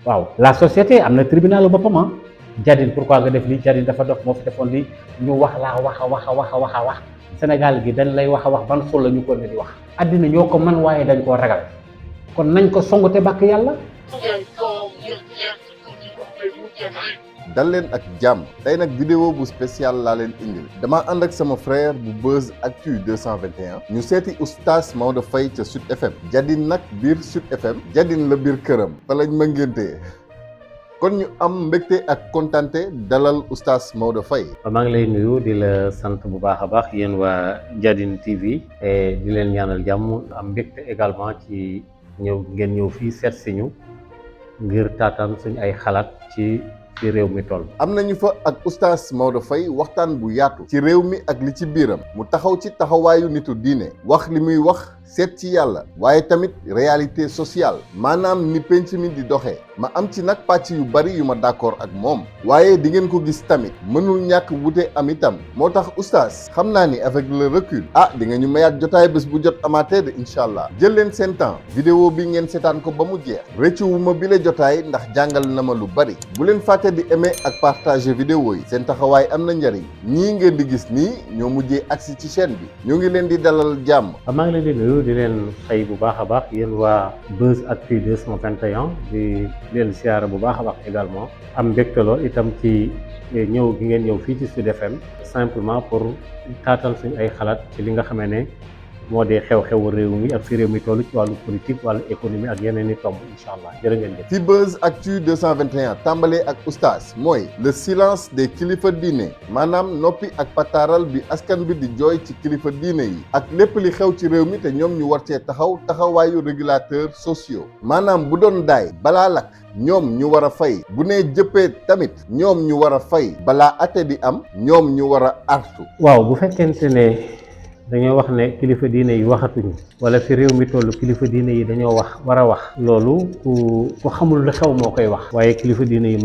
waaw la société am na tribunal boppam ah Jadine pourquoi nga def lii Jadine dafa dof moo fi defoon lii ñu wax laa wax a wax Sénégal gi dañ lay wax a wax ban ful la ñu ko ne di wax àddina ñoo ko man waaye dañ koo ragal kon nañ ko songu te bàkk yàlla. dal leen ak jàmm tey nag vidéo bu spécial laa leen indil dama ànd ak sama frère bu Buzz Actu 221 ñu seeti oustaz Maodo Faye ca Sud FM Jadine nag biir Sud FM Jadine la biir këram fa lañ ma ngéntee kon ñu am mbégte ak kontante dalal oustaz Maodo Faye. maa ngi lay nuyu di la sant bu baax a baax yéen waa Jadine TV et di leen ñaanal jàmm am mbégte également ci ngeen ñëw fii seet si ñu ngir taataan suñu ay xalaat ci réew mi toll. am nañu fa ak oustaz Maodo Faye waxtaan bu yaatu ci réew mi ak li ci biiram mu taxaw ci taxawaayu nitu diine wax li muy wax seet ci yàlla waaye tamit réalité sociale maanaam ni penc mi di doxee ma am ci nag pàcc yu bari yu ma d'accord ak moom waaye di ngeen ko gis tamit mënul ñàkk wute am itam moo tax oustaz xam naa ni avec le recul di nga ñu mayaat jotaay bés bu jot amaatee de incha allah jël leen seen temps vidéo bi ngeen seetaan ko ba mu jeex rëccu wu ma bile jotaay ndax jàngal na ma lu bari bu leen fàtte di aimer ak partager vidéo yi seen taxawaay am na njariñ ñii ngeen di gis nii ñoo mujjee agsi ci chaîne bi ñoo ngi leen di dalal jàmm. maa ngi leen di nuyu di leen fay bu baax a baax yéen waa Buzz Actu 221 di leen siyaara bu baax a baax également am mbégte lool itam ci ñëw gi ngeen ñëw fii ci Sud FM simplement pour taatal suñu ay xalaat ci li nga xamee ne moo dee xew-xewu réew mi ak fi réew mi toll ci wàllu politique wàllu économie ak yeneen i tomb incha allah jërë ngeen jëf. fi Buzz Actu 221 tàmbalee ak oustaz mooy le silence des kilifa diine maanaam noppi ak pataaral bi askan bi di jooy ci kilifa diine yi ak lépp li xew ci réew mi te ñoom ñu war cee taxawaayu régulateurs sociaux maanaam bu doon daay balaa lakk ñoom ñu war a fay bu nee jëppee tamit ñoom ñu war a fay balaa ate di am ñoom ñu war a artu. waaw bu fekkente ne dañoo wax ne kilifa diine yi waxatuñu wala fi réew mi toll kilifa diine yi dañoo war a wax loolu ku xamul lu xew moo koy wax waaye kilifa diine yi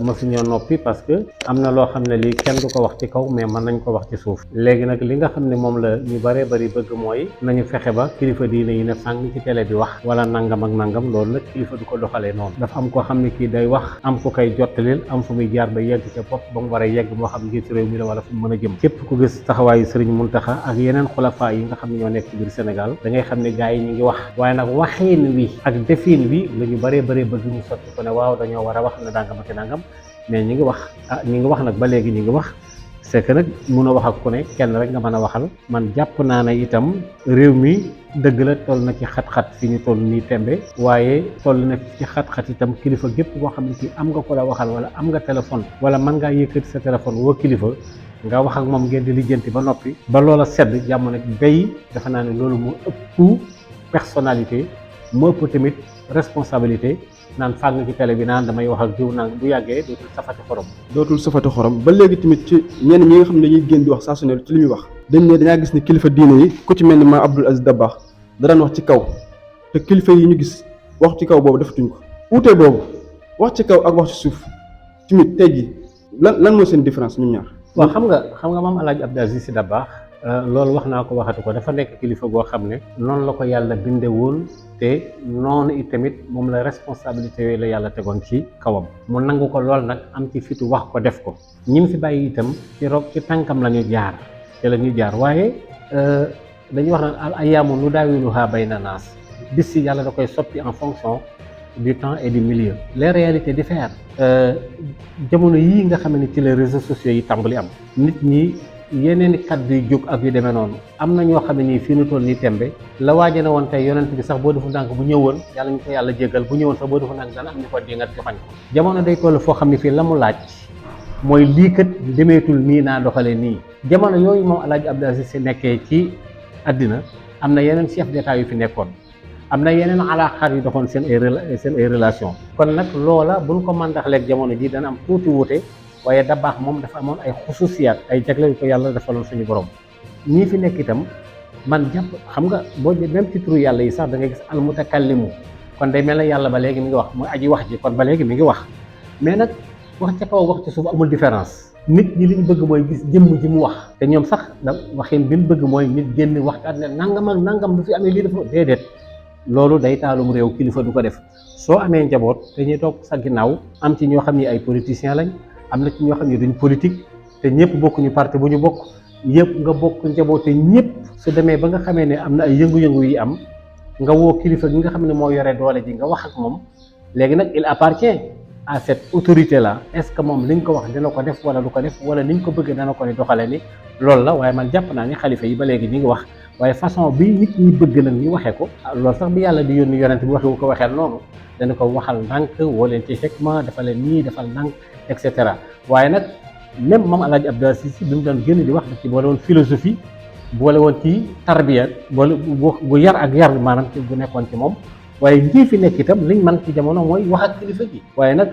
mësuñoo noppi parce que am na loo xam ne lii kenn du ko wax ci kaw mais mën nañ ko wax ci suuf léegi nag li nga xam ne moom la ñu bëree bëri bëgg mooy nañu fexe ba kilifa diine yi ne fàng ci télé bi wax wala nangam ak nangam loolu nag kilifa du ko doxalee noonu dafa am koo xam ne kii day wax am ko koy jottalil am fu muy jaar ba yegg ca bopp ba mu war a yegg moo xam ngir ci réew mi la wala fu mu mën a jëm képp ku gis taxawaayu sëriñ Muntaxa ak yeneen xulafaa yi nga xam ne ñoo nekk ci biir Sénégal da ngay xam ne gars yi ñu ngi wax waaye nag waxiin wi ak defin wi la ñu bëree bëgg ñu sotti ko ne waaw dañoo war a wax ne dangam ak nangam mais ñi ngi wax nag ba léegi ñi ngi wax c'est que nag mun a wax ak ku ne kenn rek nga mën a waxal man jàpp naa ne itam réew mi dëgg la toll na ci xat-xat fi ñu toll nii tembe waaye toll na ci xat-xat itam kilifa gépp boo xam ne kii am nga ko la waxal wala am nga téléphone wala mën ngaa yëkkati sa téléphone woo kilifa nga wax ak moom ngeen di lijjanti ba noppi ba loola sedd jàmm nag béy dafa naa ne loolu moo ëpp personnalité moo ëpp tamit responsabilité naan fàng ci télé bi naan damay wax ak jiw naan bu yàggee dootul safati xorom ba léegi tamit ci ñenn ñi nga xam ne dañuy génn di wax saa su ne ci li muy wax dañ ne dañaa gis ne kilifa diine yi ku ci mel ni ma Abdoul Aziz Dabakh da daan wax ci kaw te kilifa yi ñu gis wax ci kaw boobu defatuñ ko uute boobu wax ci kaw ak wax ci suuf tamit tey ji lan mooy seen différence ñun ñaar. waaw xam nga maam El Hadj Abdoul Aziz Sy Dabakh loolu wax naa ko waxatu ko dafa nekk kilifa goo xam ne noonu la ko yàlla binde woon te noonu it tamit moom la responsabilité yooyu la yàlla tegoon ci kawam mu nangu ko lool nag am ci fitu wax ko def ko ñim fi bàyyi itam ci tànkam la ñu jaar te la ñuy jaar waaye dañuy wax naan al ayyaamu nudaawiluhaa bayna naas bis si yàlla da koy soppi en fonction du temps et du milieu les réalités diffèrent jamono yii nga xam ne ci les réseaux sociaux yi tàmbali am nit ñi yeneen i kàddu yu jóg ak yu demee noonu am na ñoo xam ne nii fii nu toll nii tembe la waaje na woon tey yonent bi sax boo defu ndànk bu ñëwoon yàlla ñu ko yàlla jéggal bu ñëwoon sax boo defu ndànk dana am ñu ko dingat joxañ ko jamono day toll foo xam ne fii la mu laaj mooy lii kat demeetul nii naa doxalee nii jamono yooyu moom El Hadj Abdoul Aziz Sy nekkee ci àddina am na yeneen chef d'état yu fi nekkoon am na yeneen alaaxaar yu doxoon seen ay relation kon nag loola buñ ko màndaxleeg jamono ji dana am tuuti wuute waaye Dabakh moom dafa amoon ay xususiyaat ay jagle yu ko yàlla defaloon suñu borom ñii fi nekk itam man jàpp xam nga boo même ci turu yàlla yi sax da ngay gis almutakallimu kon day mel ne yàlla ba léegi mi ngi wax mooy aji wax ji kon ba léegi mi ngi wax mais nag wax ca kaw wax ci suuf amul différence nit ñi li ñu bëgg mooy gis jëmm ji mu wax te ñoom sax da waxin bi ñu bëgg mooy nit génn waxtaan ne nangam ak nangam du fi amee lii dafa déedéet loolu day taalum réew kilifa du ko def soo amee njaboot dañuy toog sa ginnaaw am ci ñoo xam ni ay politiciens lañ am na ci ñoo xam ni duñ politique te ñëpp bokkuñu parti bu ñu bokk yëpp nga bokk njaboote ñëpp su demee ba nga xamee ne am na ay yëngu-yëngu yi am nga woo kilifa gi nga xam ne moo yore doole ji nga wax ak moom léegi nag il appartient à cette autorité là est-ce que moom liñ ko wax dina ko def wala du ko def wala niñ ko bëgg dana ko ni doxale ni loolu la waaye man jàpp naa ni xalifa yi ba léegi ñu ngi wax waaye façon bi nit ñi bëgg nag ñu waxee ko loolu sax bi yàlla di yónni yonent bi waxee ko waxeel noonu dana ko waxal ndànk woo leen ci hikma dafa leen nii defal ndànk et cetera waaye nag même Mame Alhaji Abdou Aziz Sy bi mu doon génn di wax daf ci boole woon philosophie boole woon ci tarbiya boole bu yar ak yar maanaam ci bu nekkoon ci moom waaye ñii fi nekk itam liñ mën ci jamono mooy wax ak kilifa gi waaye nag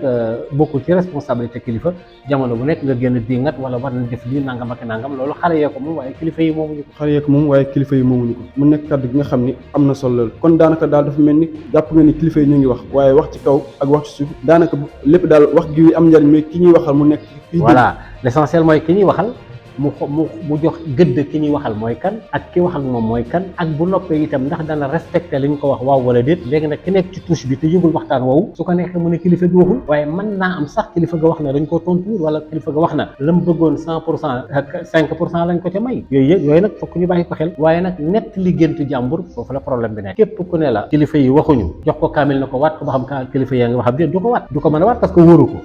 bokkul ci responsabilité kilifa jamono bu nekk nga génn dingat wala war na def lii nangam ak nangam loolu xale yee ko moom waaye kilifa yi moomuñu ko. xale yeeg moom waaye kilifa yi moomuñu ko mu nekk kàddu gi nga xam ni am na solo lool kon daanaka daal dafa mel ni jàpp nga ni kilifa yi ñu ngi wax waaye wax ci kaw ak wax ci suuf daanaka lépp daal wax gi am njariñ mais ki ñuy waxal mu nekk. voilà l'essentiel mooy ki ñuy waxal. mu jox gëdd ki ñuy waxal mooy kan ak ki wax ak moom mooy kan ak bu noppee itam ndax dana respecté li ñu ko wax waaw wala déet léegi nag ki nekk ci touche bi te yëgul waxtaan woowu su ko neexee mu ne kilifa gi waxul waaye mën naa am sax kilifa ga wax na dañ ko tontu wala kilifa ga wax na la mu bëggoon 100% ak 5% lañ ko ca may yooyu nag fokk ñu bàyyi ko xel waaye nag nett li géntu jàmbur foofu la problème bi nekk képp ku ne la kilifa yi waxuñu jox ko kaamil na ko waat ko ba xam ka kilifa yaa ngi wax déet du ko waat du ko mën a waat parce que wóoru ko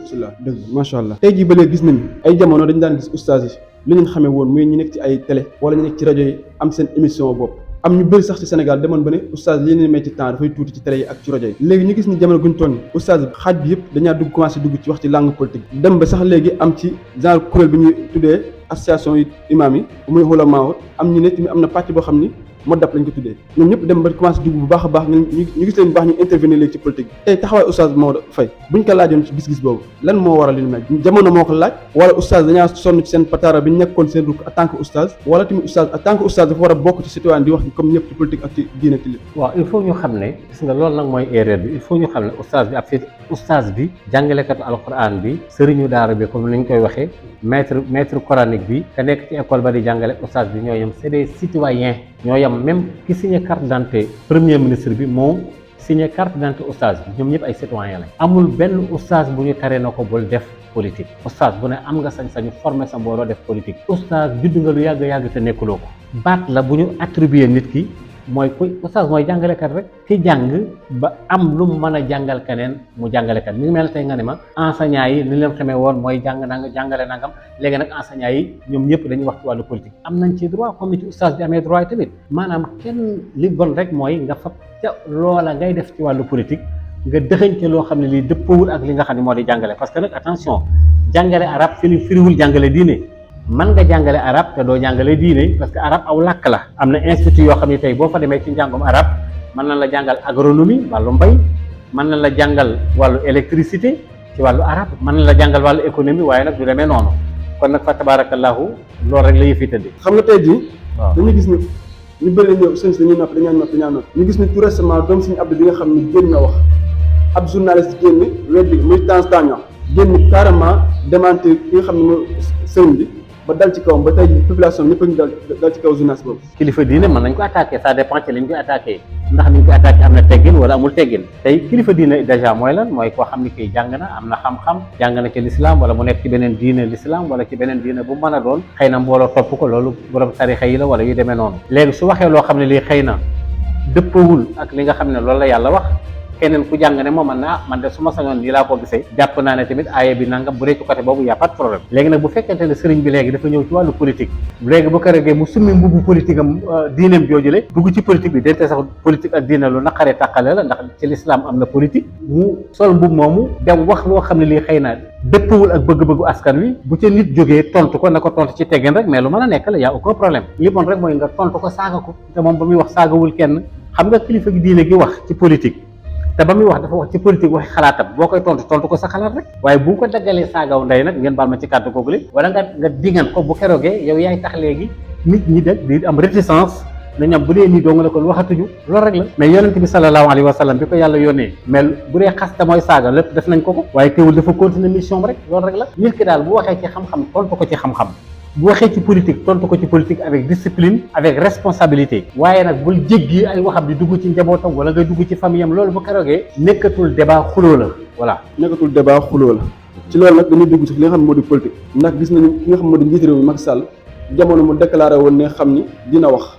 dëgg macha allah tey jii ba léegi gis nañu ay jamono dañ daan gis ustaas yi li ñu xamee woon muy ñu nekk ci ay télé wala ñu nekk ci rajo yi am seen émission bopp am ñu bëri sax ci Sénégal demoon ba ne oustaz li leen may ci temps dafay tuuti ci télé yi ak ci rajo yi léegi ñu gis ni jamono guñ toll ni oustaz bi xaaj bi yëpp dañaa dugg commencé dugg ci wax ci langue politique dem ba sax léegi am ci genre kuréel bi ñuy tuddee association yi imam yi muy ulama am ñu ne tamit am na pàcc boo xam ni moo dap lañ ko tuddee ñoom ñëpp dem ba commencé dugg bu baax a baax ñu gis leen bu baax ñu intervenir léegi ci politique bi tey taxawaay oustaz Maodo Faye buñ ko laajoon ci gis-gis boobu lan moo waral li ñu mel jamono moo ko laaj wala oustaz dañaa sonn ci seen patara bi ñu nekkoon seen rukk en tant que oustaz wala tamit oustaz en tant que oustaz dafa war a bokk ci citoyen di wax comme ñëpp ci politique ak ci diine ci lépp waaw il faut ñu xam ne gis nga loolu nag mooy erreur bi il faut ñu xam ne oustaz bi jàngalekatu alquran bi sëriñu daara bi comme ni ñu koy waxee maître coranique bi te nekk ci école ba di jàngale oustaz bi ñoo yem c'est des citoyens ñoo yem même ki signé carte d'identité premier ministre bi moo signé carte d'identité oustaz bi ñoom ñëpp ay citoyens lañ amul benn oustaz bu ñu taree na ko bul def politique oustaz bu ne am nga sañ-sañu former sa mbooloo def politique oustaz judd nga lu yàgg te nekkuloo ko baat la bu ñu attribué nit ki mooy kuy oustaz mooy jàngalekat rek ki jàng ba am lu mu mën a jàngal keneen mu jàngalekat mi ngi mel tey nga ne ma enseignant yi ni leen xamee woon mooy jàngale nangam léegi nag enseignant yi ñoom ñëpp dañuy wax ci wàllu politique am nañ ci droit comme ni ci oustaz bi amee droit tamit maanaam kenn li bon rek mooy nga fab ca loola ngay def ci wàllu politique nga dëxëñ ci loo xam ne lii dëppawul ak li nga xam ne moo di jàngale parce que nag attention jàngale arab firiwul jàngale diine man nga jàngale arab te doo jàngale diine parce que arab aw làkk la am na institut yoo xam ne tey boo fa demee ci njàngum arab mën na la jàngal agronomie wàllu mbay mën na la jàngal wàllu électricité ci wàllu arab mën na la jàngal wàllu économie waaye nag du demee noonu kon nag fa tabarakallahu loolu rek la yëf yi tëddee. xam nga tey jii dañuy gis ni ñu bëri ñëw sëñ si dañuy noppi dañaa noppi ñu gis ni tout récemment doom suñu Abdou bi nga xam ne génn na wax ab journaliste génn weddi muy Tanzania génn carrément démentir ki nga xam ne mooy sëriñ bi ba dal ci kawam ba tey population ñëpp a ngi dal ci kaw journaliste boobu. kilifa diine mën nañ ko attaqué ça dépend ci li ñu koy attaqué ndax ni ñu koy attaqué am na teggin wala amul teggin tey kilifa diine déjà mooy lan mooy koo xam ni kii jàng na am na xam-xam jàng na ci l'islam wala mu nekk ci beneen diine l'islam wala ci beneen diine bu mën a doon xëy na mbooloo topp ko loolu borom tarixa yi la wala yu demee noonu léegi su waxee loo xam ne lii xëy na dëppawul ak li nga xam ne loolu la yàlla wax keneen ku jàng ne moom man de su ma sañoon nii laa ko gisee jàpp naa ne tamit aaya bi nangam bu dee ci côté boobu y a pas de problème léegi nag bu fekkente ne sëriñ bi léegi dafa ñëw ci wàllu politique léegi bu ko regee mu summi mbubbu politique am diineem joojule dugg ci politique bi dente sax politique ak diine lu naqaree tàqale la ndax ci l'islam am na politique mu sol mbub moomu dem wax loo xam ne lii xëy na dëppawul ak bëgg-bëggu askan wi bu ca nit jógee tontu ko na ko tontu ci teggin rek mais lu mën a nekk la y a aucun problème li bon rek mooy nga tontu ko saaga ko te moom ba muy wax saagawul kenn xam nga kilifa gi diine gi wax ci politique te ba muy wax dafa wax ci politique waxi xalaatam boo koy tontu ko sa xalaat rek waaye bu ko daggalee saagaw ndey nag ngeen baal ma ci kàddu googu li wala nga dingan ko bu keroogee yow yaay tax léegi nit ñi di am réticence na ñam bu dee nii doo nga la kon waxatuñu loolu rek la mais yonent bi sallallahu alayhi wa sallam bi ko yàlla yónnee mais bu dee xasta mooy saaga lépp def nañ ko waaye teewul dafa continuer mission rek loolu rek la nit ki daal bu waxee ci xam-xam tontu ko ci xam-xam bu waxee ci politique tontu ko ci politique avec discipline avec responsabilité waaye nag bul jéggi ay waxam di dugg ci njabootam wala ngay dugg ci famille am loolu bu keroogee nekkatul débat xuloo la voilà. nekkatul débat xuloo la ci loolu nag dañuy dugg ci li nga xam ne moo di politique ndax gis nañu ki nga xam ne moo di njiit réew mi Macky Sall jamono mu déclaré woon ne xam ni dina wax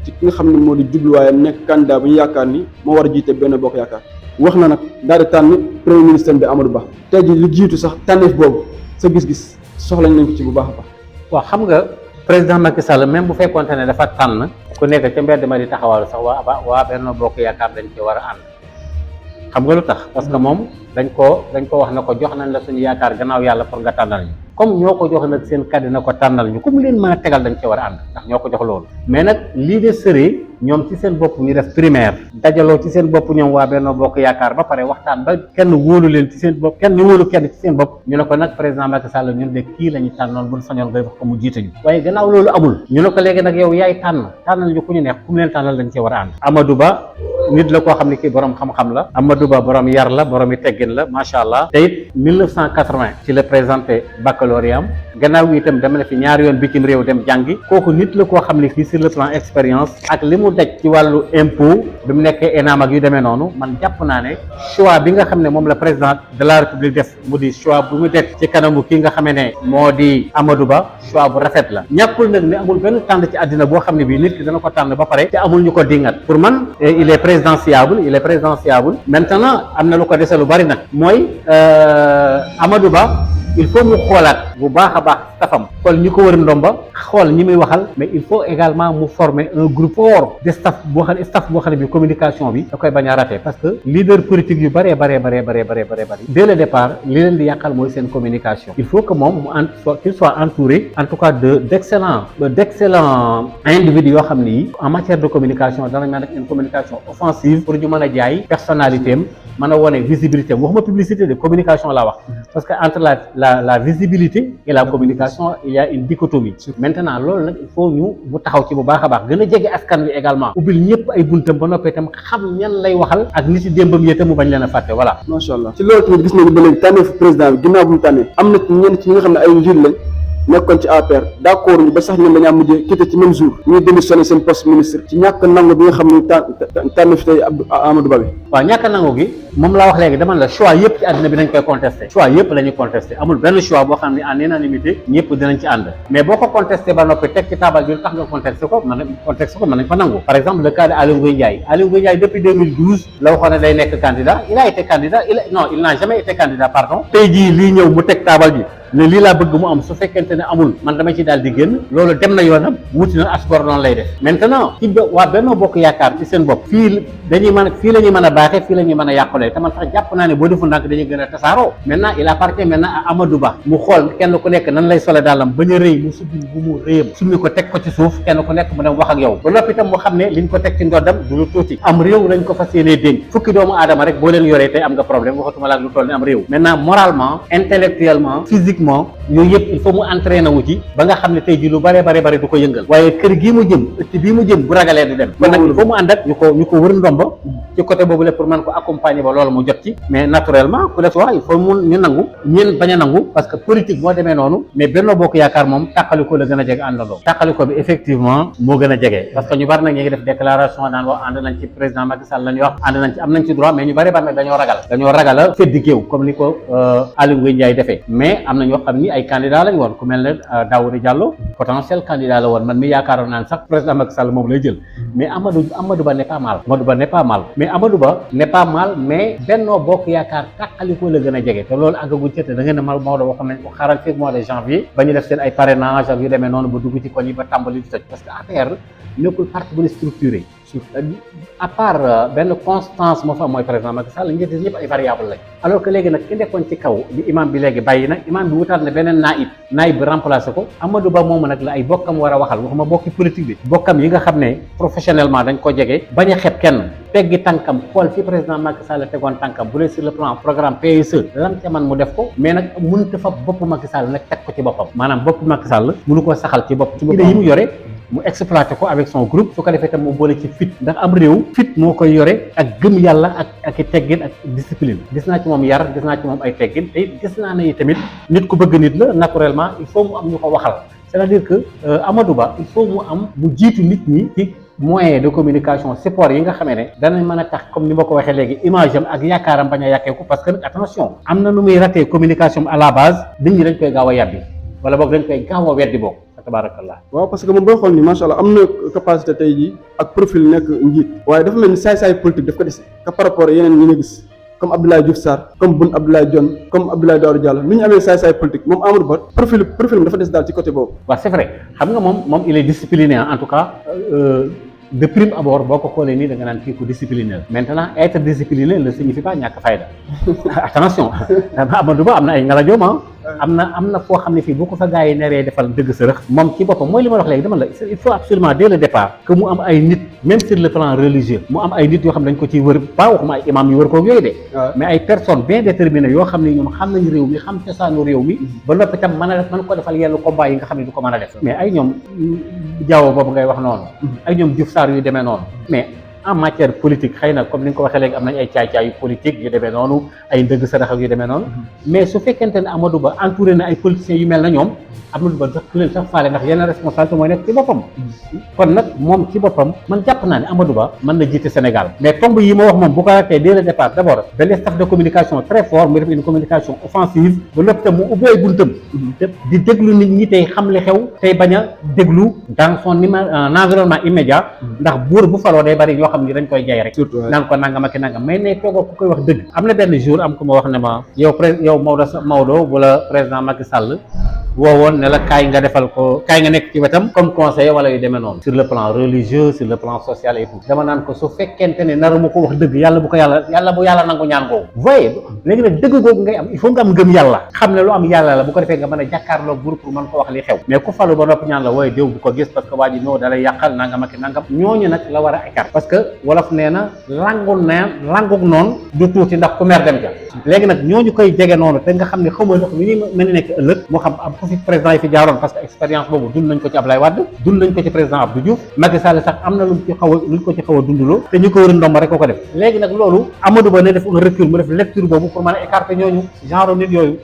ci ki nga xam ne moo di jubluwaayam nekk candidat bu ñu yaakaar ni moo war a jiite benn bokk yaakaar wax na nag daal di tànn premier ministre bi Amadou Ba tey ji li jiitu sax tànneef boobu sa gis-gis soxlañ nañ ko ci bu baax a baax. waaw xam nga président Macky Sall même bu fekkoonte ne dafa tànn ku nekk ca mbedd ma di taxawal sax waa Benno Bokk Yaakaar dañ ci war a ànd xam nga lu tax parce que moom dañ ko wax na ko jox nañ la suñu yaakaar gannaaw yàlla pour nga tànnal ñu comme ñoo ko jox nag seen kàddu na ko tànnal ñu comme leen mën a tegal dañ ci war a ànd ndax ñoo ko jox loolu mais nag lii de sëree ñoom ci seen bopp ñu def primaire dajaloo ci seen bopp ñoom waa Benno Bokk Yaakaar ba pare waxtaan ba kenn wóolu leen ci seen bopp kenn ñu wóolu kenn ci seen bopp ñu ne ko nag président Macky Sall ñun de kii la ñu tànnoon buñ sañoon ngay wax ko mu jiite ñu waaye gannaaw loolu amul ñu ne ko léegi nag yow yaay tànnal ñu ku ñu neex ku mu leen tànnal dañ ci war a ànd Amadou Ba nit la koo xam ne kii borom xam-xam la Amadou Ba borom yar la borom yi teggin la macha allah te it 1980 ci la présenté baccalauréat am gannaaw itam dem na fi ñaari yoon bitim réew dem jàngi kooku nit la koo xam ne kii sur le plan expérience ak li mu daj ci wàllu impôt bi mu nekkee ENAM ak yu demee noonu man jàpp naa ne choix bi nga xam ne moom la président de la république def mu di choix bu mu def ci kanamu kii nga xamee ne moo di Amadou Ba choix bu rafet la ñàkkul nag ne amul benn tànn ci àddina boo xam ne bii nit ki dana ko tànn ba pare te amul ñu ko dingat pour man il est présidentiable maintenant am na lu ko dese lu bari nag mooy Amadou Ba il faut mu xoolaat bu baax a baax staffam xool ñi ko wër ndomba xool ñi muy waxal mais il faut également mu former un groupe fort de staff boo xam ne bi communication bi da koy bañ a raté parce que leader politique yu bëree dès le départ li leen di yàqal mooy seen communication il faut que moom qu'il soit entouré en tout cas d'excellents individus yoo xam ni en matière de communication danañ mën a def une communication offensive pour ñu mën a jaay personnalité am mën a wone visibilité am waxuma publicité de communication laa wax parce que entre la visibilité et la communication il y a une dichotomie maintenant loolu nag il faut ñu bu taxaw ci bu baax a baax gën a jege askan wi également ubbil ñëpp ay buntam ba noppee itam xam ñan lay waxal ak nit yi démbam yi itam mu bañ leen a fàtte voilà. macha allah ci loolu tamit gis nañu ba léegi tànneefu président bi ginnaaw bu mu tànnee am na ñenn ci ñi nga xam ne ay njiit lañ nekkoon ci APR d'accord ñu ba sax ñoom dañaa mujjee quitté ci même jour ñuy démissionné seen poste ministre ci ñàkk nangu bi nga xam ne tànn fi tey Amadou Ba bi. waaw ñàkk nangu gi moom laa wax léegi dama la choix yëpp ci àddina bi dañ koy contesté choix yëpp la ñuy contesté amul benn choix boo xam ne en unanimité ñëpp dinañ ci ànd mais boo ko contesté ba noppi teg ci taabal bi tax nga contesté ko mën nañ ko nangu par exemple le cas de Aly Ngouille Ndiaye depuis 2012 la waxoon ne day nekk candidat il a été candidat il n'a jamais été candidat pardon tey jii lii ñëw mu teg taabal bi ne lii laa bëgg mu am su fekkente ne amul man dama ci daal di génn loolu dem na yoonam wuti na asgor noonu lay def maintenant ci waa Benno Bokk Yaakaar ci seen bopp fii la ñuy mën a baaxee fii la ñuy mën a yàqulee te man sax jàpp naa ne boo defu ndànk dañuy gën a tasaaroo maintenant il appartient maintenant à Amadou Ba mu xool kenn ku nekk nan lay sole daalam bañ a rëy mu summi bu mu rëyam summi ko teg ko ci suuf kenn ku nekk mu dem wax ak yow ba noppi itam mu xam ne liñ ko teg ci ndoddam du lu tuuti am réew lañ ko fas yéenee dénk fukki doomu aadama rek boo leen yoree tey am nga problème waxatuma la ak lu toll ni am réew maintenant moralement intellectuellement physiquement yooyu yëpp il faut mu entraîné wu ci ba nga xam ne tey ji lu bare du ko yëngal waaye kër gii mu jëm ëtt bii mu jëm bu ragalee du dem kon nag il faut mu ànd ak ñu ko wër ndomba ci côté boobu la pour mën ko accompagner ba loolu mu jot ci mais naturellement ku def wax il faut mu ñu nangu ñeen bañ a nangu parce que politique moo demee noonu mais Benno Bokk Yaakaar moom tàqaliko la gën a jege àndandoo tàqaliko bi effectivement moo gën a jege parce que ñu bari nag ñu ngi def déclaration naan wax ànd nañ ci président Macky Sall lañuy wax ànd nañ ci am nañ ci droit mais ñu bari nag dañoo ragal a feddi géew comme ni ko Aly Ngouille Ndiaye defee mais am na ñoo xam ni ay candidat lañ woon ku mel ne Daouda Diallo potentiel candidat la woon man mi yaakaaroon naan sax président Macky Sall moom lay jël mais Amadou Ba n'est pas mal mais Amadou Ba n'est pas mal mais Benno Bokk Yaakaar tàqaliko la gën a jege te loolu àggaguñ ci te da ngeen ne Maodo waxoon nañ ko xaaral fii mois de janvier ba ñu def seen ay parrainage ak yu demee noonu ba dugg ci koñ yi ba tàmbali di tëj parce que APR nekkul parti bu structuré à part benn constance moo fa am mooy président Macky Sall ñi des ñëpp ay variable lañ alors que léegi nag ki nekkoon ci kaw di imam bi léegi bàyyi nag imam bi wutaat na beneen naib bi remplacé ko Amadou Ba moomu nag la ay bokkam war a waxal waxuma bokki politique bi bokkam yi nga xam ne professionnellement dañ ko jege bañ a xeeb kenn teggi tànkam xool fi président Macky Sall tegoon tànkam bu dee sur le plan programme PSE lam ca man mu def ko mais nag mënut fa bopp Macky Sall nag teg ko ci boppam maanaam bopp Macky Sall mënu ko saxal ci bopp idée yi mu yore mu exploité ko avec son groupe su ko defee tam mu boole ci fit ndax am réew fit moo koy yore ak gëm yàlla ak i teggin ak discipline gis naa ci moom yar gis naa ci moom ay teggin te gis naa ne tamit nit ku bëgg nit la naturellement il faut mu am ñu ko waxal c'est-à-dire que Amadou Ba il faut mu am mu jiitu nit ñi ci moyen de communication support yi nga xamee ne danañ mën a tax comme ni ma ko waxee léegi image am ak yaakaaram bañ a yàqeeku parce que attention am na nu muy raté communication à la base nit ñi dañ koy gaaw a yàbbi wala boog dañ koy gaaw a weddi boog tabarakallah. waaw parce que moom booy xool ni macha allah am na capacité tey jii ak profil nekk njiit waaye dafa mel ni saay-saay politique daf ko dese que par rapport yeneen ñi nga gis comme Abdoulaye Diouf Sarr comme Boun Abdallah Dionne comme Abdoulaye Daouda Diallo ni ñu amee saay-saay politique moom Amadou Ba profil dafa des daal ci côté boobu. waaw c'est vrai xam nga moom il est discipliné en tout cas de prime abord boo ko xoolee nii da nga naan kii ku discipliné la maintenant être discipliné ne signifie pas ñàkk fayda attention Amadou Ba am na ay ngalajoom am na foo xam ne fii bu ko fa gars yi neree defal dëgg sa rëx moom ci boppam mooy li ma wax léegi dama la il faut absolument dès le départ que mu am ay nit même sur le plan religieux mu am ay nit yoo xam ne dañ ko ciy wër pas waxuma ay imam yu wër koog yooyu de mais ay personnes bien déterminées yoo xam ne ñoom xam nañ réew mi xam cosaanu réew mi ba noppi tam mën ko defal yenn combat yi nga xam ne du ko mën a def mais ay ñoom jaww boobu ngay wax noonu ay ñoom Diouf Sarr yu demee noonu mais en matière politique xëy na comme ni nga ko waxee léegi am nañ ay caay-caay yu politique yu demee noonu ay ndëgg sarax yu demee noonu mais su fekkente ne Amadou Ba entouré na ay politiciens yu mel na ñoom Amadou Ba sax ku leen sax faale ndax yenn responsabilité mooy nekk ci boppam kon nag moom ci boppam man jàpp naa ne Amadou Ba mën na jiite Sénégal mais tomb yi ma wax moom bu ko ratee dès le départ d'abord benn staff de communication très fort mu def une communication offensive ba lépp tam mu ubbi ay buntam di déglu nit ñi tey xam li xew tey bañ a déglu dans son environnement immédiat ndax buur bu faloo day bari ñoo xam ni dañ koy jaay rek naan ko nangam ak nangam mais ne toogoo ku koy wax dëgg am na benn jour am ku ma wax ne ma yow Maodo bu la président Macky Sall woowoon ne la kaay nga defal ko kaay nga nekk ci wetam comme conseiller wala yu demee noonu sur le plan religieux sur le plan social et tout dama naan ko su fekkente ne naru ma ko wax dëgg yàlla bu yàlla nangu ñaan googu voyez léegi nag dëgg googu ngay am il faut nga am ngëm yàlla xam ne lu am yàlla la bu ko defee nga mën a jàkkaarloo buur pour mën ko wax li xew mais ku falu ba noppi ñaan la wooye déw bu ko gis parce que waa ji noo dalay yàqal nangam ak nangam ñooñu nag la war a écart parce que wolof nee na langug noonu du tuuti ndax ku mer dem ca léegi nag ñooñu koy jege noonu te nga xam ne xaw ma ndox mi ñuy mën a nekk ëllëg moo xam am ko fi président yi fi jaaroon parce que expérience boobu dund nañ ko ci Abdoulaye Wade dund nañ ko ci président Abdou Diouf Macky Sall sax am na luñ ko ci xaw a dunduloo te ñu ko wër ndomb rek ko def léegi nag loolu Amadou Ba ne def un recul mu def lecture boobu pour mën a écarter ñooñu genre nit yooyu